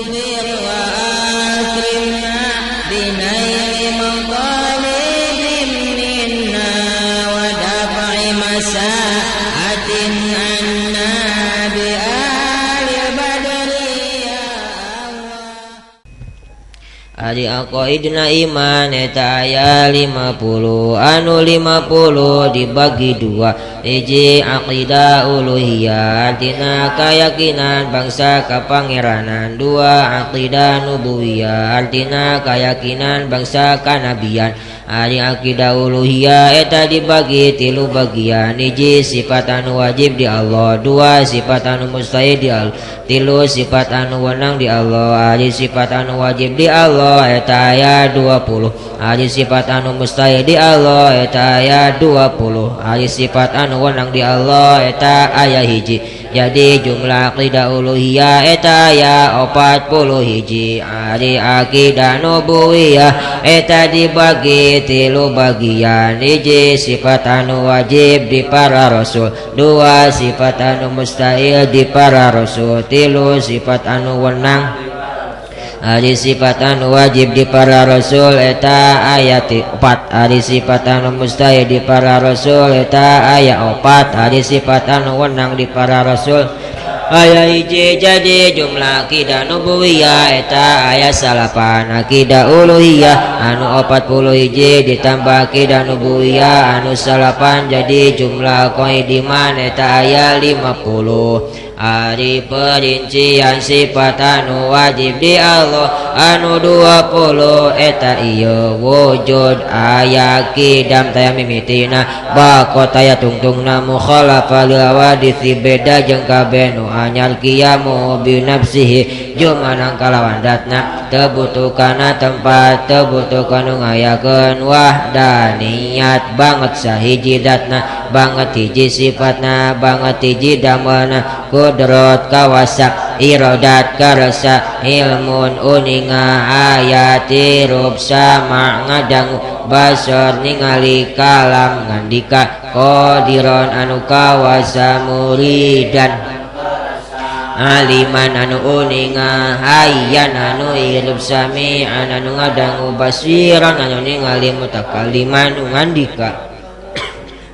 ighfir wa akrimna binaili maqalibin minna wa daf'i masa'atin anna bi ali badri ya Allah. Ari aqaidna iman eta aya 50 anu 50 dibagi dua. Hiji aqidah uluhiyah artina kayakinan bangsa kapangeranan. Dua aqidah nubuwiyah artina kayakinan bangsa kanabian. Ari aqidah uluhiyah eta dibagi tilu bagian. Hiji sifat anu wajib di Allah, dua sifat anu mustahil di Allah, tilu sifat anu wenang di Allah. Ari sifat anu wajib di Allah eta aya 20. Ari sifat anu mustahil di Allah eta aya 20. Ari sifat anu wenang di Allah eta aya hiji. Jadi jumlah aqidah uluhiyah eta aya 40 hiji. Ari aqidah nubuwiyah eta dibagi tilu bagian. Hiji sifat anu wajib di para rasul, dua sifat anu mustahil di para rasul, tilu sifat anu wenang. Ari sifat anu wajib di para rasul eta aya 4. Ari sifat anu mustahil di para rasul eta aya 4. Ari sifat anu wenang di para rasul aya hiji. Jadi jumlah akidah nubuwiyah eta aya 9. Akidah uluhiyah anu 40 hiji ditambah akidah nubuwiyah anu 9, jadi jumlah aqaid iman eta aya 50. Ari perincian sifat anu wajib di Allah anu 20 eta ieu wujud aya kidam taya mimitina bako taya tungtungna mukhalafa lil hawaditsi beda jeung kabeh nu anyar kiamu binafsihi jumanang kalawan datna teu butuh kana tempat teu butuh kana ngayakeun wahdaniyat banget sahiji datna banget hiji sifatna banget hiji damelna kudrat kawasa iradat karasa ilmun uninga ayati rub sama ngadangu basar ningali kalam ngandika qadiron anu kawasa muridan aliman anu uninga hayyan anu hirup sami'an anu ngadangu basiran anu ningali mutakalliman anu ngandika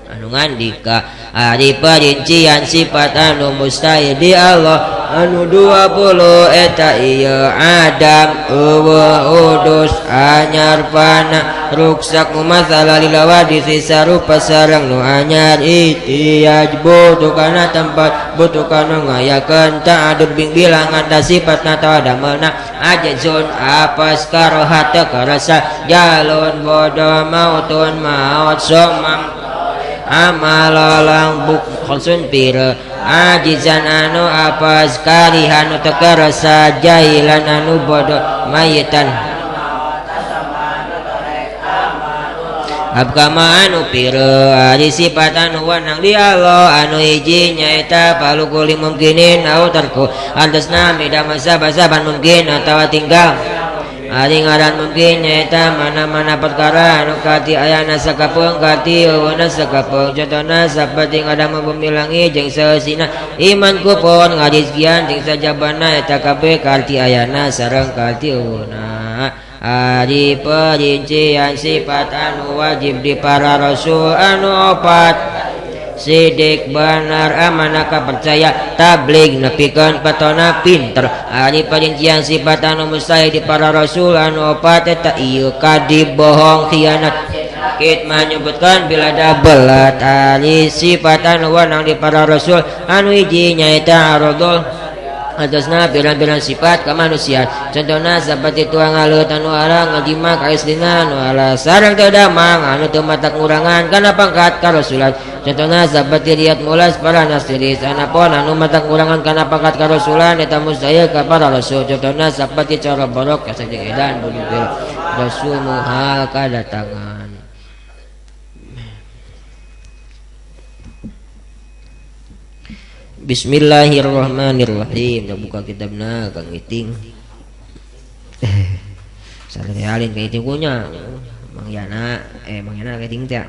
anu ngandika. Ari perincian sifat anu mustahil di Allah anu 20 eta ieu adam eueuh udus anyar fana ruksak mumathala lil hawaditsi sarupa sareng nu anyar ihtiyaj butuh kana tempat butuh kana ngayakeun ta'adud bing bilangan da sifatna tawa damelna ajzun apas karohat karasa jalun bodoh mautun maut somam amalalang buk kholsun pira ajizan anu apas karihan nu teu karasa jahilan anu bodoh mayitan abkama anu pira. Ari sifat anu wenang di Allah anu hiji nyaeta palukuli mungkinin au tarku andasna mida masa basaban mungkin atawa tinggal. Ari ngaran mungkin nyaeta mana-mana perkara anu kati ayana sakapeung kati eueuna sakapeung. Contohna saperti ngadamel bumi langit jeung saeusina iman kupon ngarizkian jeung sajabana eta kabeh karti ayana sareng karti eueuna. Ari perincian sifat anu wajib di para rasul anu 4 sidik benar amanah kapercaya tabligh nepikeun patona pinter. Ari perincian sifat anu mustahil di para rasul anu 4 eta ieu kadib bohong khianat kitmah nyebutkan bila da belat. Ari sifat anu wenang di para rasul anu hiji nyaeta aradul atasna pirang-pirang sifat kemanusiaan. Contohna saperti tuang aleut anu ala ngajima ka istrina anu ala sareng teu damang anu teu matak ngurangan kana pangkat karasulan. Contohna saperti liat mulas para nasiris anapun anu matak ngurangan kana pangkat karasulan eta mustahil ka para rasul. Contohna saperti cara borok kasajeng edan budi rasul muhal kadatangan. Bismillahirrahmanirrahim. Dah buka kitabna Kang Iting. Salah alin Kang Iting punya. Mang Yana, Mang Yana Kang Iting teh.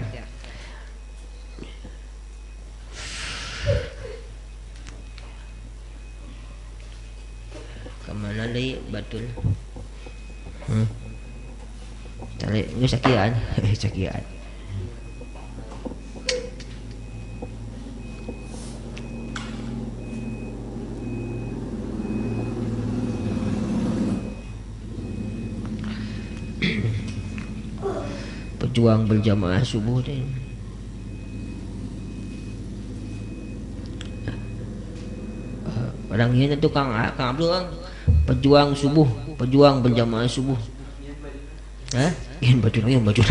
Kemana deui batul? Cari geus sakian, sakian. Pejuang berjamaah subuh deh. Orang ini tuh Kang Abdul Kang, pejuang subuh, pejuang berjamaah subuh. Hah? Ingin baju, ingin baju.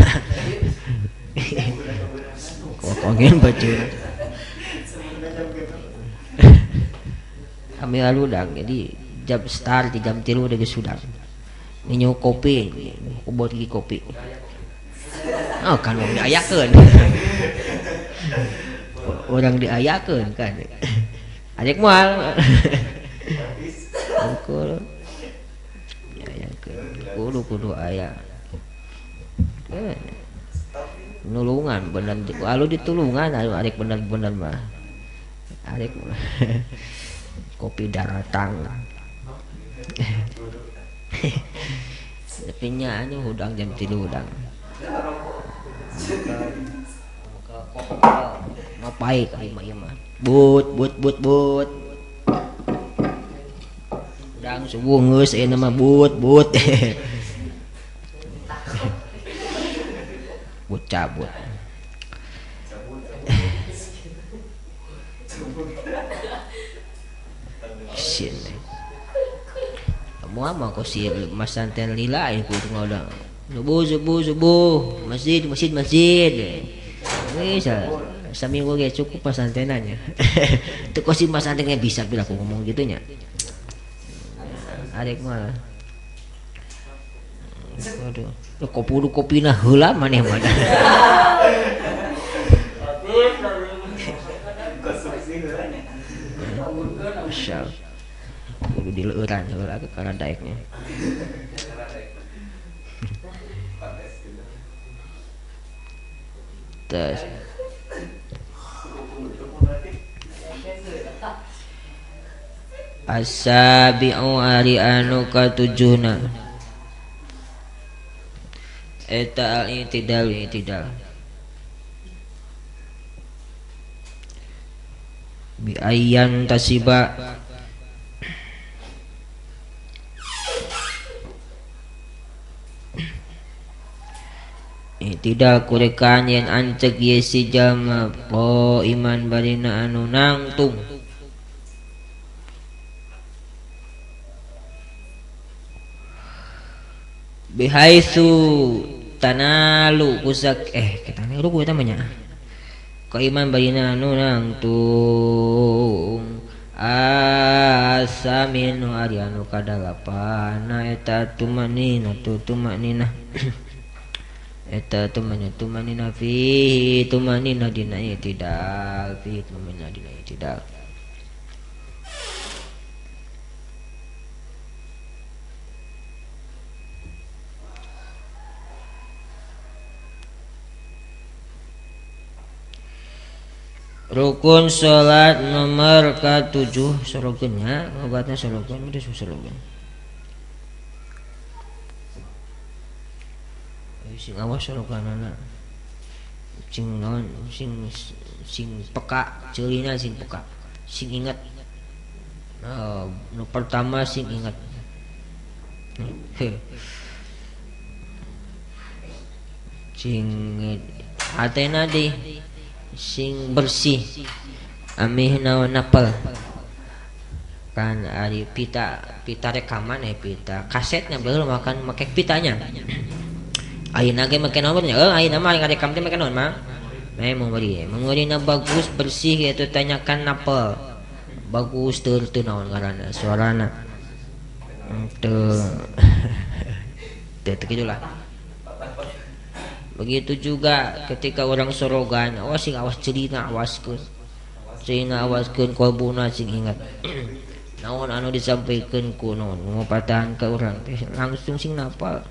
Kok ingin baju. Kami lalu dang, jadi jam start di jam 3 udah geus hudang. Minum kopi, buat lagi kopi. Oh kan orang diayakeun. Orang diayakeun kan. Ajak moal. Kudu diayakeun. Kudu aya. Nulungan bener lalu ditulungan anu arek bener-bener mah. Arek kopi daratang. Tapi nya anu hudang jam 3 hudang. Ngapain kali mah but but but but udang subuh geus aya nama but but but cabut sin moal mah kok si Mas Santen lila ieu kudu ngodang subuh subuh subuh masjid masjid masjid bisa seminggu ge cukup pas antenanya. Itu kok si mas antennya bisa bila aku ngomong gitunya. Arek mah. Aduh, kopi kopina heula maneh mah. Masyaallah. Kudu dileuran heula ke kana daeknya. Terus asabi'u ari anu katujuhna eta al-i'tidal i'tidal bi ayyan tasiba i'tidal kurekan yen anceg ye si jalma po iman barina anu nangtung bihaitsu tanalu kusak kita ruku eta mah nya kaiman barina anu nangtung asaminu ari anu kadalapana eta tumanina tu tumanina eta tumanina tumanina fi tumanina dina i'tidal fi tumanina dina i'tidal. Rukun salat nomor ke-7 sorogennya, obatnya sorogen itu sorogen. Sing awas soroganana. Sing naon sing sing peka, ceulina sing peka. Sing ingat. Nu pertama sing ingat. Sing hatena deui sing bersih amih naon napel kan ari pita pita rekaman pita kasetnya belum makan make pitanya ayeuna ge make naon nya ayeuna mah ngarekam teh make naon mah memori memorina bagus bersih eta tanyakan napel bagus teu teu naon ngaranna suarana teu teu gitulah. Begitu juga ketika orang sorogan, awas sing awas cerina awaskeun. Cerina awaskeun kolbuna sing ingat. Naon anu disampaikan ku naon ngopatahan ka urang teh langsung sing napal.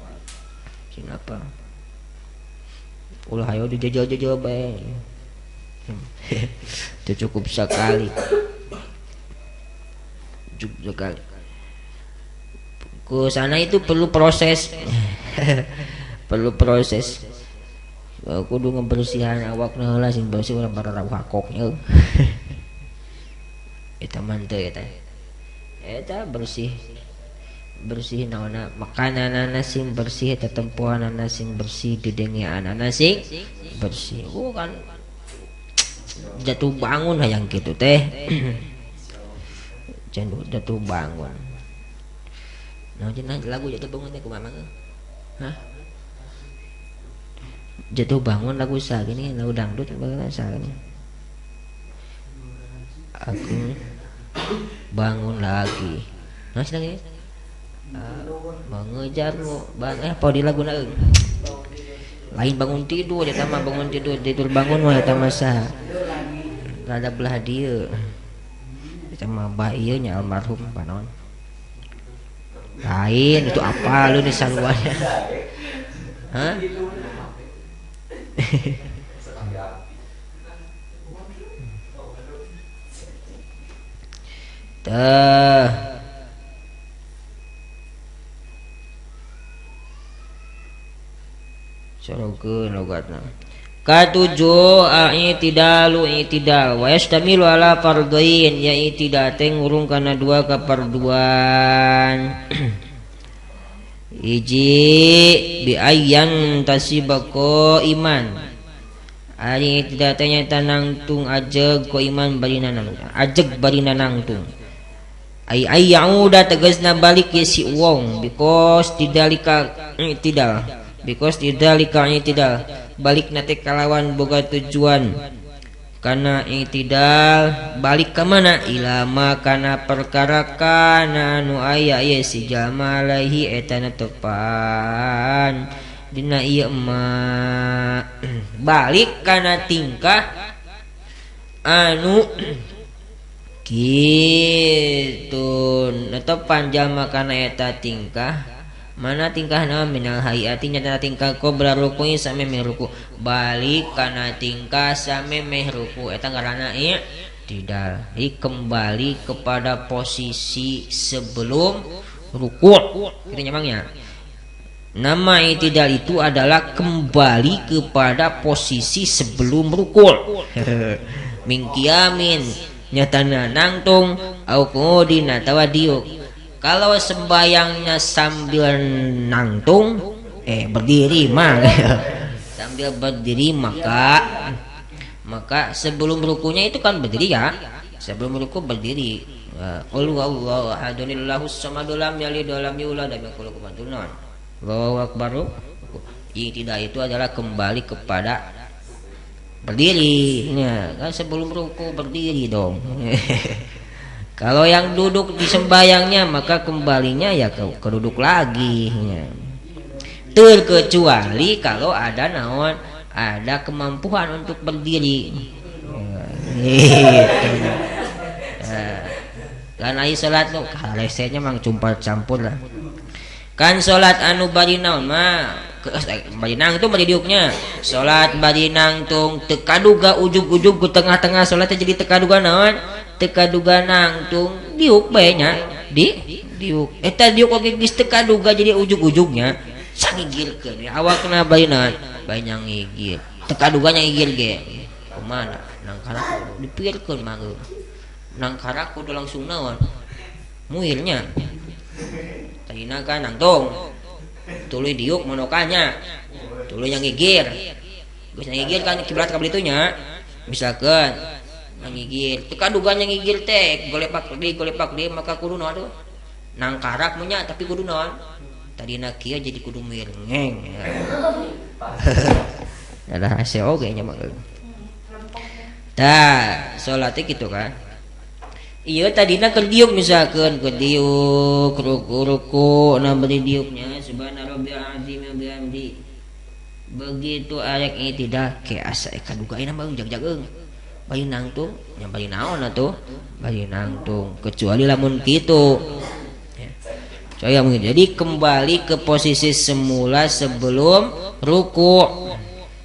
Sing napal. Ulah hayo dijajal-jajal bae. Itu cukup sekali. Cukup sekali. Ke sana itu perlu proses. Perlu proses. Kudu ngebersihan awakna heula sing bersih urang para hakoknya. Eta mah teu eta. Eta bersih. Bersih naonna makananana sing bersih, tetempoanana sing bersih, didengeanana sing bersih. Oh kan jatuh bangun hayang kitu teh. Jatuh bangun. Nah, cenah lagu jatuh bangun teh kumaha mah? Hah? Jatuh bangun lagu sa gini, lagu dangdut bageuna sa gini. Aku bangun lagi. Nah, cenah gini. Mengejarmu bang, apa di lagu naeung? Lain bangun tidur eta mah, bangun tidur, tidur bangun mah eta mah saha. Rada belah dieu. Eta mah bah ieu nya almarhum panon. Lain itu apa lu nih saluannya? Hah? Teh sorokeun logatna. Katujuh i'tidalu i'tidal wa yastamilu ala fardhain, ya i'tidal teh ngurung kana dua kaparduan. Hiji bi ayyan tasibako iman, ari i'tidal teh nyaeta nangtung ajeg ko iman barina nangtung, ajeg barina nangtung. Ai ayyauda tegasna balik ye si wong because tidalika i'tidal, because tidalika i'tidal balik nate kalawan boga tujuan kana i'tidal balik ka mana ilama kana perkara kana anu aya ye si jalma alaihi eta tepan dina ieu ma balik kana tingkah anu kitu netepan jalma kana eta tingkah. Mana tingkah nama minal hayati nyata tingkah qabla ruku'i samemeh ruku, balik kana tingkah samemeh ruku eta ngaranna i'tidal. Jadi kembali kepada posisi sebelum ruku. Kitu nya Bang ya. Nama i'tidal itu adalah kembali kepada posisi sebelum ruku. Min qiyamin nyatana nangtung au qu'udin atawa diuk. Kalau sembayangnya sambil nangtung, berdiri mah. Sambil berdiri maka sebelum rukunya itu kan berdiri ya. Sebelum ruku berdiri. Qul huwallahu ahadun Allahus samad lam yalid wa lam yulad wa lam yakul lahu kufuwan ahad. Allahu akbar. I'tidal itu adalah kembali kepada berdiri. Ya, kan sebelum ruku berdiri dong. Kalau yang duduk di sembayangnya maka kembalinya ya ke duduk lagi ya. Terkecuali kalau ada naon, ada kemampuan untuk berdiri. Gitu. Nah, kan ai salat nu karesenya mang cumpal campur lah. Kan salat anu bari naon mah bari nangtung bari diuknya. Salat bari nangtung teu kaduga ujug-ujug ku tengah-tengah salatnya jadi teu kaduga naon? Teu kaduga nangtung diuk bae nya, di diuk. Eta diuk oge geus teu kaduga jadi ujug-ujugnya sangigirkeun awakna bari naon? Bari ngigir. Teu kaduga nya ngigir ge. Kumaha? Nangkara dipikirkeun mah. Nangkara kudu langsung naon? Muirnya. Tadina kan nangtung. Tuluy diuk monokanya. Tuluy yang ngigir. Geus ngigir kan kiblat ka nya. Misalkeun ngigir, teu kaduga nya ngigir teh golepak deui maka kudu naon tuh? Nangkarak mah nya tapi kudu naon? Tadina kieu jadi kudu muir ngeng. Ada hese oge nya mah. Tah, salat teh kitu kan. Ieu tadina keur diuk misalkeun keur diuk ruku-ruku na bari diuknya subhana rabbil azim wa bihamdi. Begitu arek i'tidal ke asa kaduga ayeuna mah jag-jageung. Bari nangtung, nya bari naon atuh? Bari nangtung kecuali lamun kitu. Ya. Saya mungkin jadi kembali ke posisi semula sebelum ruku.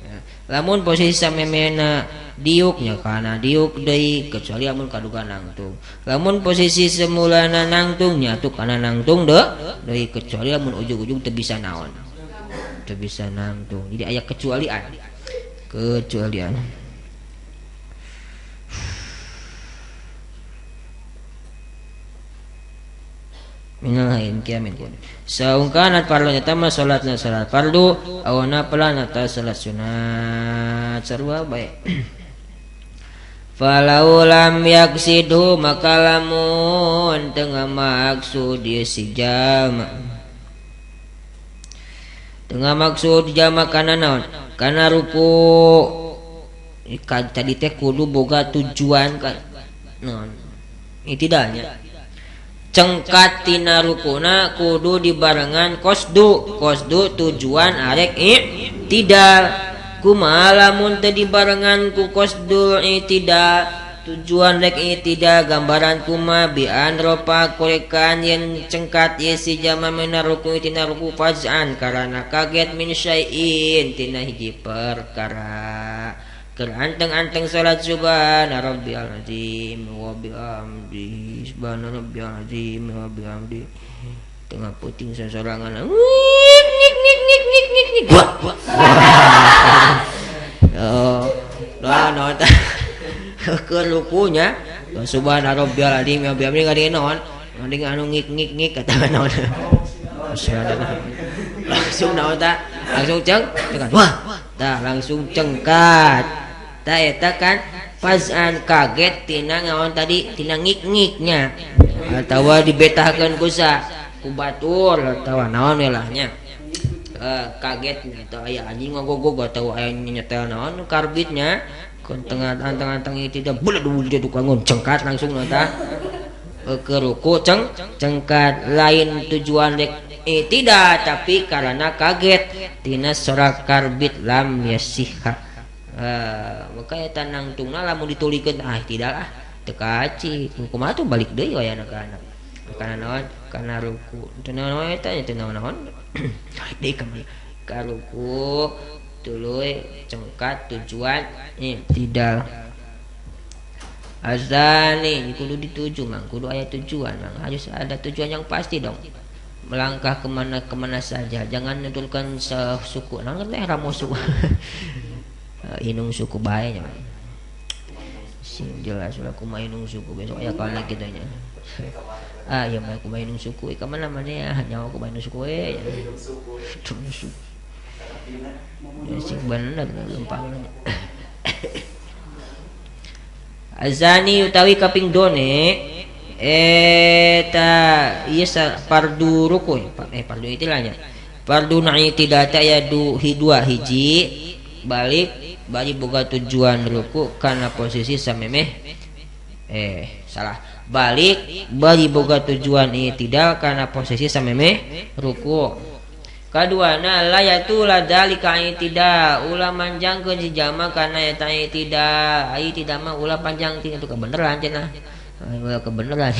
Ya. Lamun posisi samemehna Diuknya kana diuk deui kecuali amun kaduga nangtung. Lamun posisi semulana nangtungnya tuh kana nangtung deui kecuali amun ujug-ujug teu bisa naon. Teu bisa nangtung. Jadi aya kecualian. Kecualian. Minal hain kiamin kun. Saungkanat parlunya tama salatna salat fardu awana pelana ta salat sunat sarua bae. Falau lam yaksidu maka lamun teu ngamaksud si jama. Teu ngamaksud jama kana naon? Kana ruku. Tadi teh kudu boga tujuan kan naon? Itidalnya. Cengkat tina rukuna kudu dibarengan kosdu, kosdu tujuan arek i'tidal. Kumaha lamun teu dibarengan ku kosdul i'tidal, tujuan rek i'tidal gambaran kumaha bi an ropa korekan yen cengkat ye si jama mina ruku tina ruku faz'an karana kaget min syai'in tina hiji perkara. Keur anteng-anteng salat subhana rabbiyal azim wa bihamdihi subhana rabbiyal azim wa bihamdihi tengah puting sasorangan nik nik nik nik nik nik nik wah oh nah naon tah keur rukunya subhana rabbiyal azim wa bihamdihi ngadengin naon ngadengin anu ngik ngik ngik kata naon langsung naon tah langsung ceng cengkat wah tah langsung cengkat. Ta eta kan faz'an kaget tina ngaon tadi tina ngik-ngiknya atawa dibetahkeun ku sa ku batur atawa naon we lah nya kaget atau aya anjing ngagogog atawa aya nyetel naon karbitnya kun tengah antang-antang itu tidak boleh dulu dia tukangun cengkat langsung tah ke ruku cengkat lain tujuan rek tidak tapi karena kaget tina sorak karbit lam yasihha. Maka eta nangtungna lamun ditulikeun ah tidak lah teu kaci kumaha tuh balik deui wayana ka anak kana naon kana ruku teu naon eta nya teu naon-naon balik deui ka ka ruku tuluy cengkat tujuan tidak azani kudu dituju mang kudu aya tujuan mang harus ada tujuan yang pasti dong melangkah kemana-kemana saja jangan nutulkan suku naon teh ramo suku inung suku bae nya sing jelas ulah kumaha inung suku besok aya kana kitu nya ah ieu mah kumaha inung suku ka mana mana ya nyawa kumaha inung suku we inung suku ya sing bener lempang azani utawi kaping done eta ieu fardu ruku fardu itilahnya fardu na'i tidak aya du dua hiji balik bari boga tujuan ruku karena posisi samemeh salah balik bari boga tujuan i'tidal karena posisi samemeh ruku kaduana la yatula dalika i'tidal ulah manjangkeun si jama kana eta i'tidal i'tidal mah ulah panjang teuing itu kebeneran cenah ulah kebeneran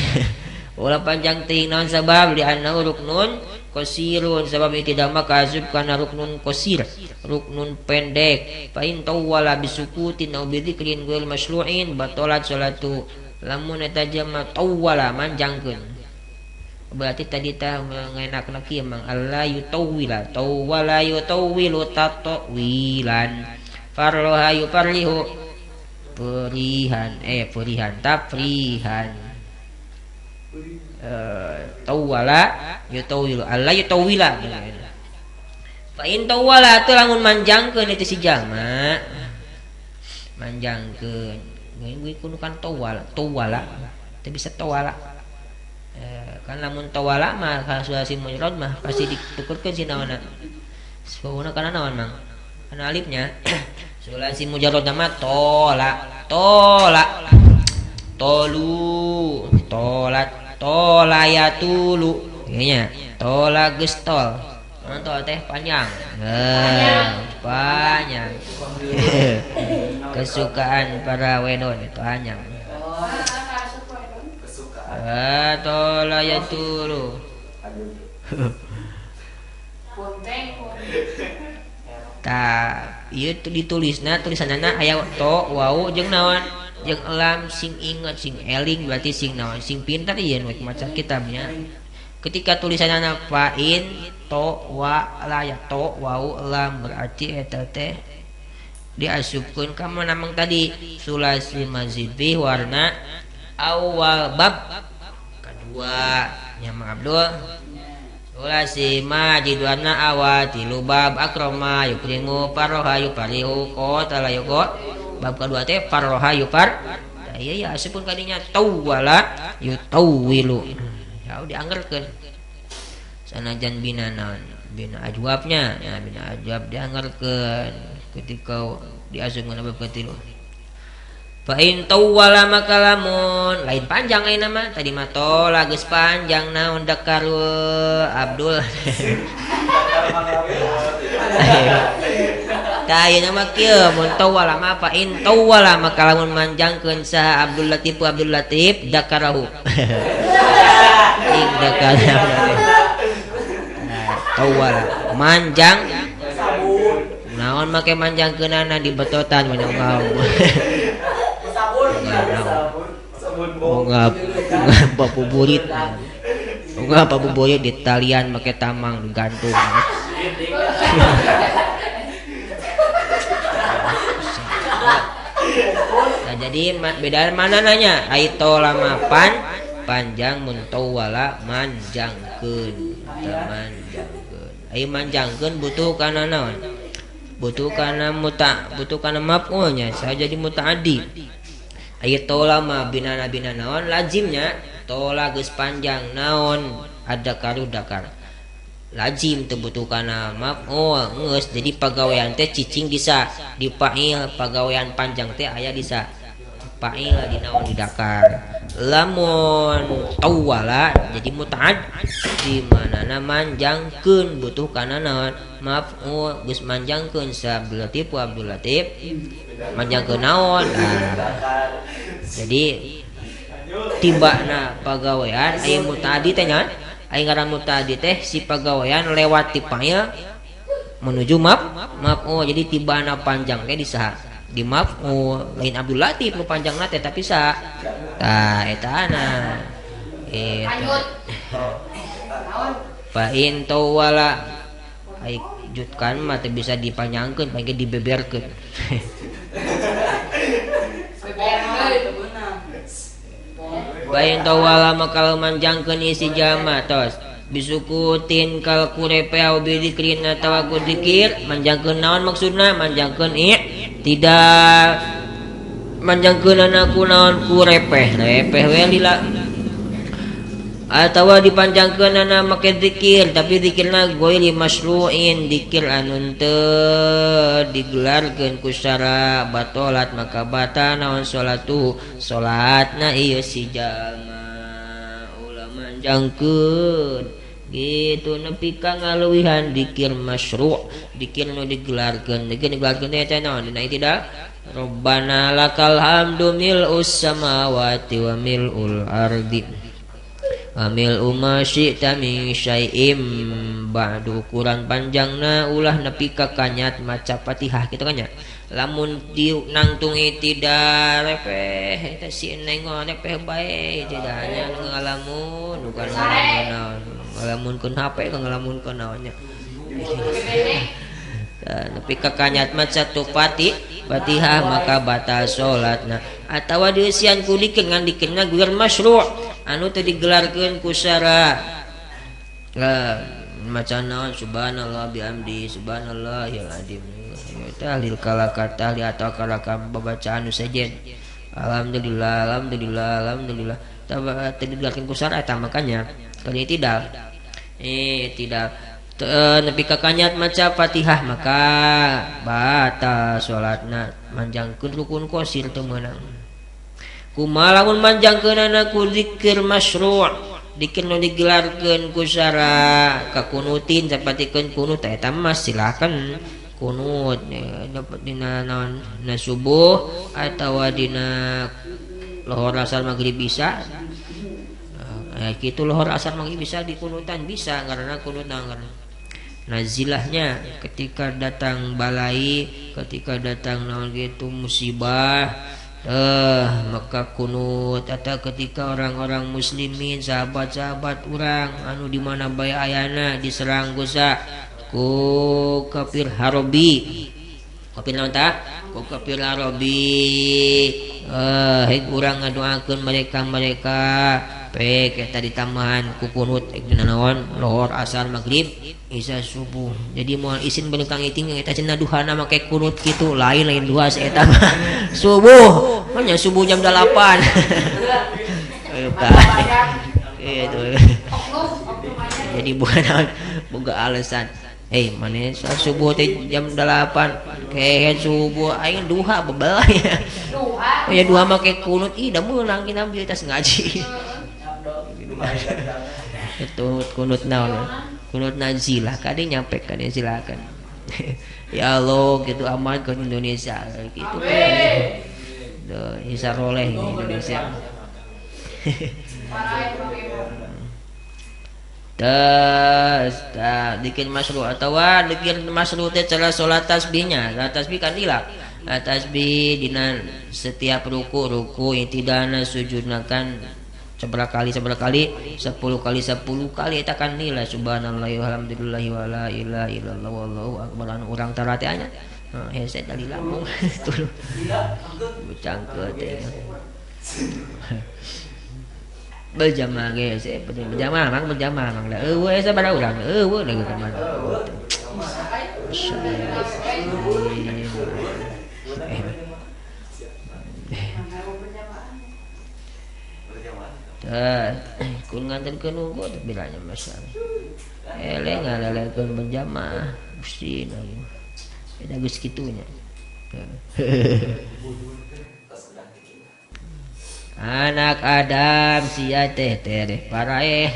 ulah panjang teuing naon sabab li annahu ruknun qasirun sabab i'tidal mah kasub kana ruknun qasir ruknun pendek fa in tawwala bisukutin aw bidzikrin ghair masyru'in batalat salatu lamun eta jama tawwala manjangkeun berarti tadi tah ngenakna kieu mang alla yutawwila tawwala yutawwilu tatwilan farroha yufarrihu perihan perihan tafrihan tawwala yutawwilu alla yutawwila fa in tawwala teu lamun manjangkeun itu si jalma manjangkeun gue kudu kan tawwala tawwala teu bisa tawwala kan lamun tawwala mah kalau si mujarrad mah pasti ditukurkeun si naonna sauna kana naon mang kana alifnya sulasi mujarrad mah tola tola tolu tolat tola yatulu nya tola geus tol tol teh panjang panjang kesukaan para wedon itu panjang tola yatulu Tah ieu ditulisna tulisanana aya to wau jeung naon jeung lam sing inget sing eling berarti sing naon sing pintar ieu nu maca kitabnya. Ketika tulisanana fa'in to wa la ya to wau lam berarti eta teh diasupkeun ka mana mang tadi sulasi mazid fi warna awal bab kedua nya Mang Abdul. Sulasi majid warna awal tilu bab akrama yukrimu paroha yuparihu qatala yuqat bab kedua teh paroha yupar tah ieu ya asupkeun kadinya tawwala yutawwilu. Ya dianggerkeun sanajan bina naon bina ajwabnya ya bina ajwab dianggerkeun ketika diasupkeun bab katilu. Fa in tawwala maka lamun lain panjang ayeuna mah tadi mah tola geus panjang naon dakar Abdul. Tah ayeuna mah kieu mun tawwala mah fa in tawwala maka lamun manjangkeun saha Abdul Latif Abdul Latif dakarahu. Ing dakarahu. Tawwala manjang naon make manjangkeunana di betotan banyak ngau. Ngabuburit. Ngabuburit di talian make tamang digantung. Nah, jadi beda mana nanya? Ai tola pan panjang mun tawala manjangkeun. Manjangkeun. Ai manjangkeun butuh kana naon? Butuh kana muta, butuh kana maf'ulnya, saya jadi mutaaddi. Ai tola ma binana bina naon lazimnya tola geus panjang naon ada karu dakar. Lazim teu butuh kana maf'ul geus jadi pagawean teh cicing bisa dipa'il pagawean panjang teh aya bisa fa'il di naon di dakar. Lamun tawala jadi mutaad di manana manjangkeun butuh kana naon maf'ul geus manjangkeun sa Abdul Latif wa Abdul Latif manjangkeun naon. Nah, jadi tibana pagawean aya mutaadi teh nya aya ngaran mutaadi teh si pagawean lewat ti fa'il menuju maf'ul jadi tibana panjang teh disaha di maf'ul lain Abdul Latif nu panjangna teh tapi sa tah eta ana eta fa in tawala ai jutkan mah teu bisa dipanjangkeun pangke dibeberkeun. Fa in tawala maka manjangkeun isi jama tos bisukutin kal kurepe au bidikrin atawa ku dikir manjangkeun naon maksudna manjangkeun tidak manjangkeunana ku naon ku repeh repeh we lila atawa dipanjangkeunana make zikir tapi zikirna ghairi masyru'in dikir anu teu digelarkeun ku syara batolat maka batal naon salatu salatna ieu si jalma ulah manjangkeun gitu nepi ka ngaluwihan dikir masyru' dikir nu digelarkeun dikir digelarkeun teh naon dina tidak Rabbana lakal hamdu mil'us samawati wa mil'ul ardi wa mil'u ma syi'ta min syai'im ba'du ukuran panjangna ulah nepi ka kanyat maca Fatihah kitu kan nya lamun di nangtungi tidak repeh eta si neng repeh bae tidak hanya ngalamun bukan ngalamunkeun HP ngalamunkeun naonnya nepi ka kanyat maca satu Fatihah maka batal salatna atawa dieusian ku dikir ngan dikirna gueur masyru' anu teu digelarkeun ku syara maca naon subhanallah bihamdi subhanallahil azim tahlil kalaka tahlil atau kalaka babacaan nu sejen alhamdulillah alhamdulillah alhamdulillah teu digelarkeun ku syara eta makanya kali tidak tidak nepi ka kanyat maca Fatihah maka batal salatna manjangkeun rukun qasir teu meunang kumaha lamun manjangkeunana ku zikir masyru' dikir nu digelarkeun ku syara kakunutin sapertikeun kunut eta mah silakan kunut dina naon na subuh atawa dina lohor asar magrib bisa kitu lohor asar magrib bisa dikunutan bisa karena kunut karena Nazilahnya ketika datang balai, ketika datang naon gitu musibah, maka kunut atau ketika orang-orang muslimin sahabat-sahabat urang anu di mana bae ayana diserang gosa ku kafir harobi. Kafir naon tah? Ku kafir harobi. Heg urang ngadoakeun mereka-mereka pek eta ditambahan ku kunut dina naon lohor asar magrib isya subuh. Jadi moal isin bener kang iting eta cenah duhana make kunut kitu lain-lain duha eta mah subuh mah subuh jam 8. Gitu. Jadi bukan boga alasan. Hei maneh subuh teh jam 8 kehe subuh aing duha bebel ya. Duha. Ya duha make kunut ih da meunang kita tas ngaji. Itu kunut naon? Kunut nazilah kade nyampe kade silakan. Ya Allah gitu aman ke Indonesia gitu. Duh, bisa roleh Indonesia. Tas dikir masru atawa dikir masru teh cara salat tasbihnya. Salat tasbih kan lila. Tasbih dina setiap ruku ruku intidana sujudna kan seberapa kali 10 kali 10 kali eta kan nilai subhanallah walhamdulillah wala ilaha illallah wallahu akbar anu urang tara teh nya hese tadi lampung tuluh bocangkeut teh berjamaah ge hese penting berjamaah mang berjamaah mang da eueuh hese pada urang eueuh da ka mana kun nganterkeun unggul bilanya masalah eleh ngalalekeun berjamaah gusti eta geus kitu nya. Anak Adam sia teh tereh paraeh.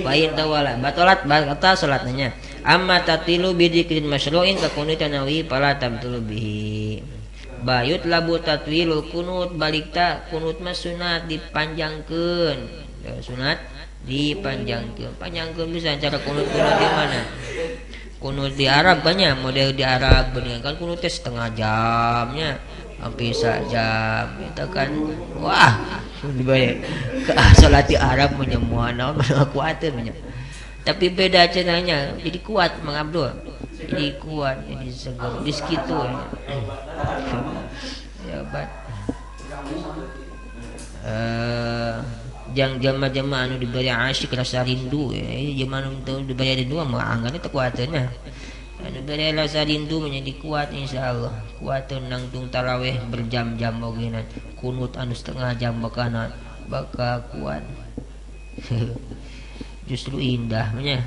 Bain tawala batolat batal salatnya. Amma tatilu bidzikrin masyru'in ka kunut nawi fala tabtulu bihi. Bayut labu tatwilul kunut balikta kunut mah sunat dipanjangkeun. Sunat dipanjangkeun. Panjangkeun bisa cara kunut-kunut di mana? Kunut di Arab banyak model di Arab bener kan kunutnya setengah jamnya hampir sejam itu kan wah dibayar ke salat di Arab menyemuan naon kuatir banyak. Tapi beda cenahnya jadi kuat Mang Abdul. Jadi kuat jadi seger di segitu ya bat jang jama-jama anu diberi asyik rasa rindu ya jama anu diberi rindu mah anggana teu kuateuna anu diberi rasa rindu menjadi kuat insyaallah kuateun nangtung tarawih berjam-jam ogeuna kunut anu setengah jam bakana bakal kuat. Justru indah nya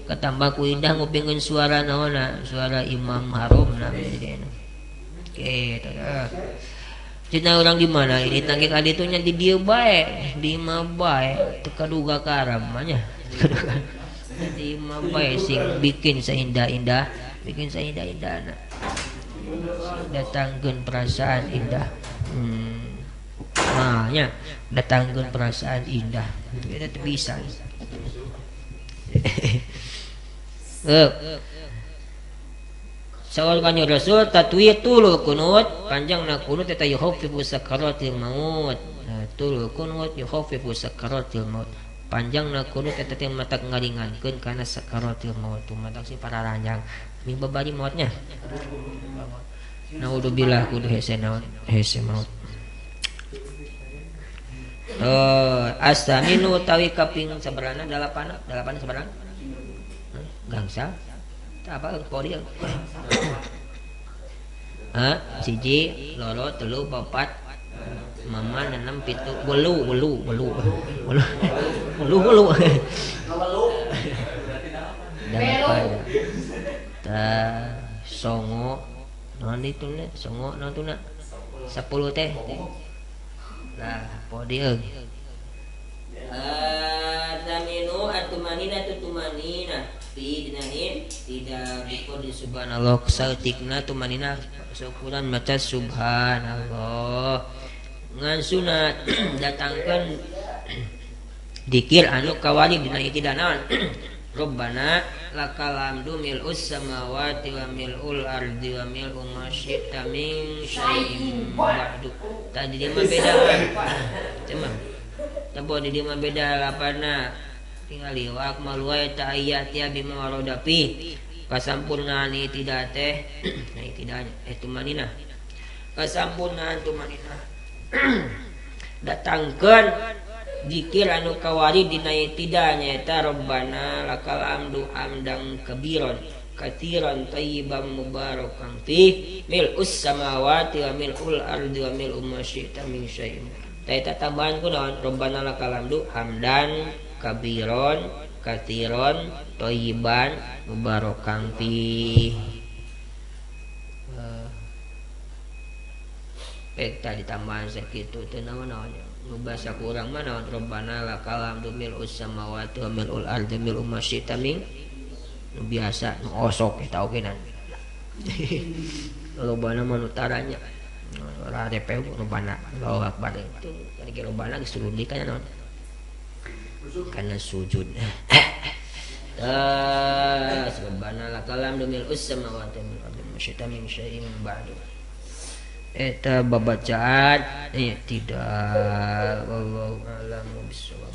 katambah ku indah ngupingkeun suara naonna suara Imam Haram na jadi oke cenah urang di mana ini tangke ka ditu nya di dieu bae di imah bae teu kaduga ka Arab mah nya di imah bae sing bikin saindah-indah bikin saindah-indahna datangkeun perasaan indah nah nya datangkeun perasaan indah eta teu bisa. Saur kanjeng Rasul tatwilul kunut panjangna kunut eta yukhaffifu sakaratil maut. Tulul kunut yukhaffifu sakaratil maut. Panjangna kunut eta teh matak ngaringankeun kana sakaratil maut. Matak si pararanjang ming babari mautnya. Naudzubillah kudu hese naon hese maut. Asaminu tawi kaping sabarana dalapan dalapan sabarana gangsal apa podi ha siji loro telu papat mama enam pitu wolu wolu wolu wolu wolu wolu dalapan ta songo naon itu na songo naon tu na 10 teh lah podi eung Ataminu atumanina tutumanina fi dinahin tidak biko di subhanallah sautikna tumanina syukuran maca subhanallah ngan sunat datangkan Dikir anu kawali dina tidak naon. Rabbana lakal hamdu mil'us samawati wa mil'ul ardi wa mil'u ma syi'ta min syai'in ba'du. Tadi dia mah beda kan. Cuma tebo di dia mah beda lapana. Tingali wa akmalu wa ta'ayyati bima warada fi. Kasampurnaan tidak teh. Nah tidak tumanina. Kasampurnaan tumanina. Datangkeun zikir anu kawari dina tidak nyaeta Rabbana lakal hamdu hamdan kabiran katsiran thayyiban mubarakan fi mil'us samawati wa mil'ul ardi wa mil'u ma syi'ta min syai'in. Ta eta tambahan ku naon? Rabbana lakal hamdu hamdan kabiran katsiran thayyiban mubarakan fi. Eta ditambahan sakitu teu naon-naon. Bahasa kurang mana Rabbana lakal hamdu mil'us samawati wa mil'ul ardi mil'u ma syi'ta min. Biasa nu osok eta oge nan. Rabbana mah nu taranya. Ora repe Rabbana Allahu akbar itu. Jadi Rabbana geus turun di kana naon? Kana sujud. Tas Rabbana lakal hamdu mil'us samawati wa mil'ul ardi ma syi'ta min syai'in ba'du. Eta babacaan tidak wallahu a'lam bissawab.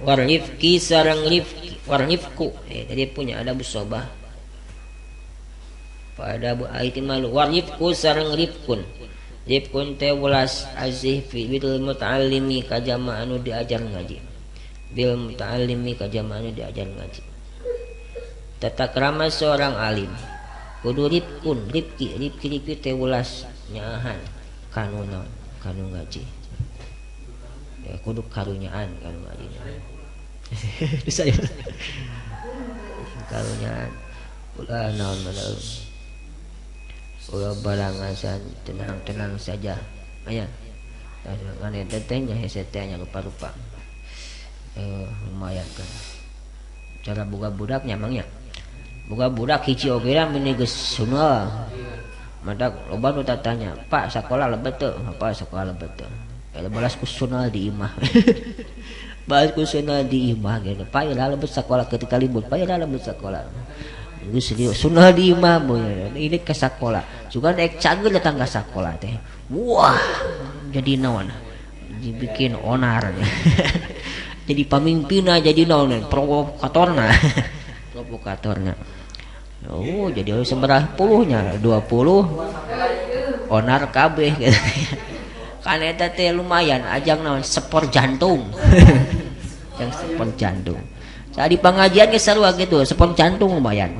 Warifki sarang rifki warifku tadi punya ada busobah pada bu aiti malu warifku sarang rifkun rifkun teh welas azih fi bil muta'allimi ka jamaah anu diajar ngaji bil muta'allimi ka jamaah anu diajar ngaji. Tata krama seorang alim kudu rifkun rifki rifki rifki teh welas nyaahan kanu naon kanu ngaji ya kudu karunyaan kanu ngajinya. Bisa ya karunyaan ulah naon mana ulah balangasan tenang-tenang saja aya kan eta teh nya hese teh nya rupa-rupa lumayan kan cara boga budak nya mangnya boga budak hiji oge lah meni geus sunah matak loba nu tatanya Pak sakola lebet teu apa sakola lebet teu balas ku sunah di imah. Balas ku sunah di imah gitu. Pak ira lebet sakola ketika libur, Pak ira lebet sakola. Geus sunah di imah boy. Ini ke sakola. Sugan ek cager datang ka sakola teh. Wah, jadi naon? Dibikin onar. Jadi pamimpinna jadi naon? Provokatorna. Provokatorna. Oh, jadi seberapa puluhnya? 20 onar kabeh gitu. Kan eta teh lumayan ajang naon sepor jantung. Ajang sepor jantung. Saat di pengajian geus sarua gitu, sepor jantung lumayan.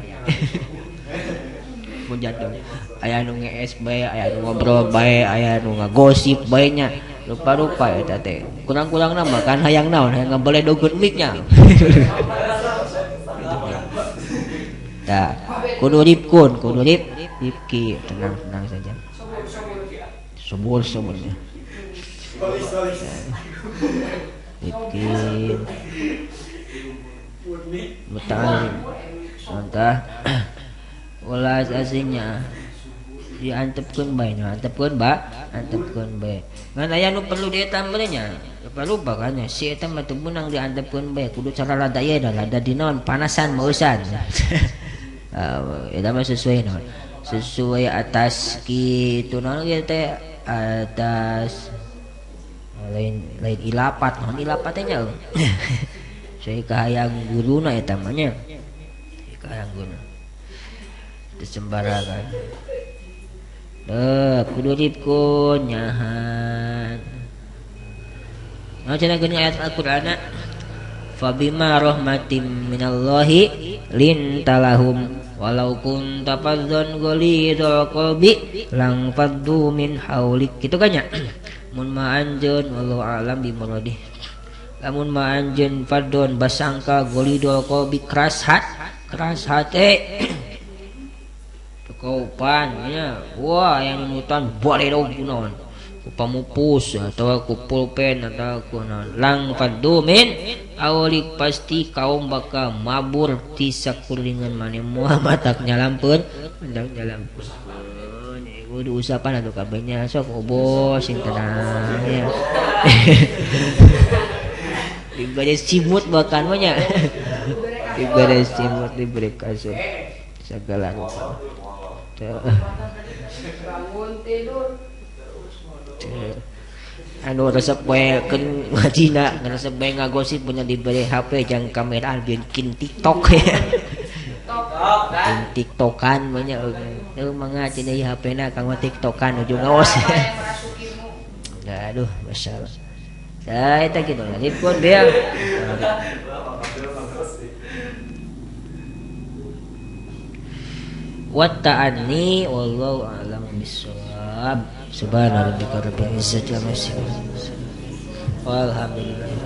Sepor jantung. Aya nu ngees bae, aya nu ngobrol bae, aya nu ngagosip bae nya. Rupa-rupa eta teh. Kurang-kurangna mah kan hayang naon, hayang ngabeledogeun mic nya. Tah, kudu ripkun, kudu ripki, tenang-tenang saja. Subur-suburnya. Ripkin muta'alim entah ulas aslinya diantepkeun bae nya antepkeun ba antepkeun bae ngan aya nu perlu ditambahan nya lupa kan nya si eta mah teu meunang diantepkeun bae kudu cara rada ieu da rada dinaon panasan meusan. Eta mah sesuai naon sesuai atas kitu naon ieu teh atas lain lain ilapat naon ilapat teh nya. Saya kahayang guruna eta mah nya kahayang guruna teu sembarangan. Deuh kudu ripkun nyahan. Nah cenah geuning ayat Al-Qur'anna fabima rahmatim minallahi lintalahum walau kunta fadzan ghalidhal qalbi lang faddu min haulik kitu kan nya. Mun ma anjeun wallahu a'lam bi muradih. Lamun ma anjeun fadzon basangka ghalidhal qalbi keras Keras hati. Kaupan nya. Wah, yang nunutan baledog kunaon. Ku pamupus atawa ku pulpen atawa ku naon. Lang faddu min awlik pasti kaum bakal mabur ti sakulingan maneh moal matak nyalampeun, matak nyalampeun. Kudu usapan atuh kabehnya sok obos sing tenang ya. Dibere simut bahkan mah nya. Dibere simut dibere kasur segala rupa. Bangun tidur anu resep we keun ngajina resep we ngagosip punya dibere HP jang kamera bikin TikTok ya. Bikin TikTokan banyak eueuh mangga cenah ieu HP na kanggo TikTokan ujung ngaos. Aduh masyaallah. Tah eta kitu lanjutkeun biang. Wa ta'anni wallahu a'lam bissawab. Subhana rabbika rabbil izzati amma yasifun. Walhamdulillah.